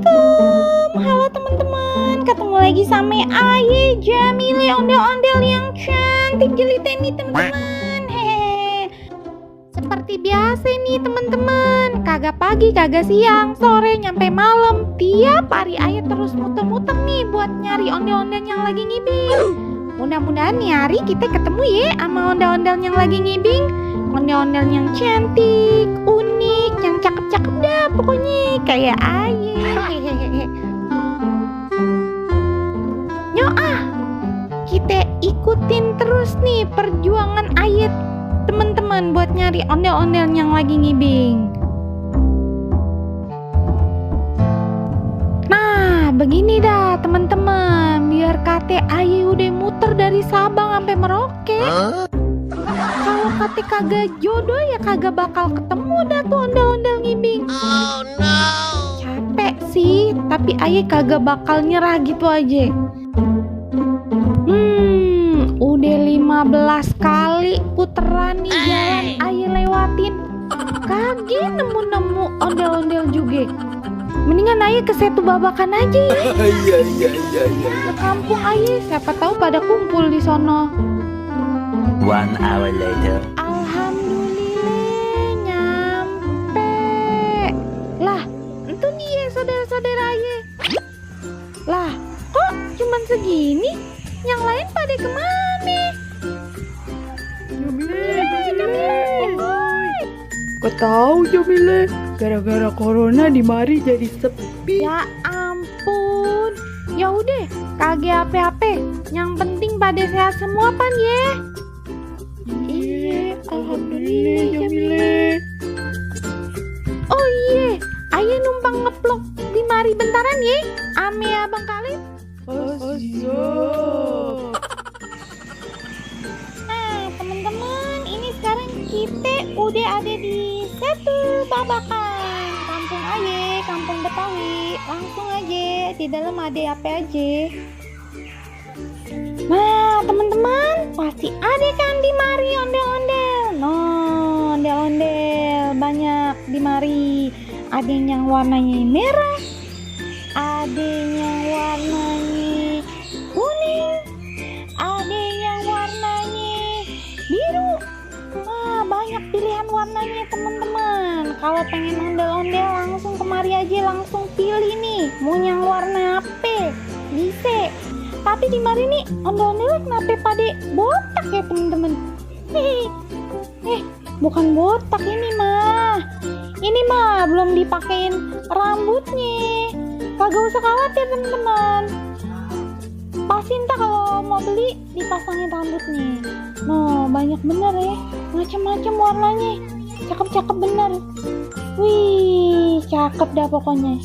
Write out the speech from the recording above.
Assalamualaikum. Halo teman-teman, ketemu lagi sama Aye Jamile, ondel-ondel yang cantik jelita nih teman-teman. Hehehe. Seperti biasa nih teman-teman, kagak pagi, kagak siang, sore, nyampe malam, tiap hari Aye terus muter-muter nih buat nyari ondel-ondel yang lagi ngibing. Mudah-mudahan nih hari kita ketemu ya sama ondel-ondel yang lagi ngibing. Ondel-ondel yang cantik, unik, yang cakep-cakep dah pokoknya kayak Aye. Yuk kita ikutin terus nih perjuangan Aye teman-teman buat nyari ondel-ondel yang lagi ngibing. Nah begini dah teman-teman, biar kate Aye udah muter dari Sabang sampai Merauke. Kalau kate kagak jodoh ya kagak bakal ketemu dah tuh ondel-ondel ngibing. Oh no. Capek sih, tapi Aye kagak bakal nyerah gitu aja. Udah 15 kali puteran nih jalan Aye lewatin, kagak nemu-nemu ondel-ondel juga. Mendingan Aye ke Setu Babakan aja ya. Iya. Ke kampung Aye, siapa tahu pada kumpul di sono. 1 hour later. Alhamdulillah nyampe. Lah, itu dia saudara-saudara Aye. Lah, kok cuman segini? Yang lain pada kemana? Kau tahu Jamile, gara-gara corona di mari jadi sepi. Ya ampun. Ya udah, kagak apa-apa. Yang penting pada sehat semua pan ya. Iya, alhamdulillah Jamile. Oh iya, Aye numpang ngeplok di mari bentaran ya. Ame Abang Khalid. Nah teman-teman, ini sekarang kita udah ada di Setu Babakan, kampung Aye, kampung Betawi. Langsung aja, di dalam ada apa aja. Nah teman-teman, pasti ada kan di mari ondel-ondel. No, ondel-ondel banyak di mari. Ada yang warnanya merah, ada yang warnanya kuning, ada yang warnanya biru. Nah, banyak pilihan warnanya teman-teman. Kalau pengen ondel-ondel langsung kemari aja, langsung pilih nih mau yang warna apa bisa. Tapi di mari nih ondel-ondel kenapa pada botak ya teman-teman? Bukan botak ini mah. Ini mah belum dipakein rambutnya. Kagak usah khawatir teman-teman. Pasti entah kalau mau beli dipasangin rambutnya. No, banyak bener ya. Macam-macam warnanya. Cakep-cakep bener. Wih, cakep dah pokoknya.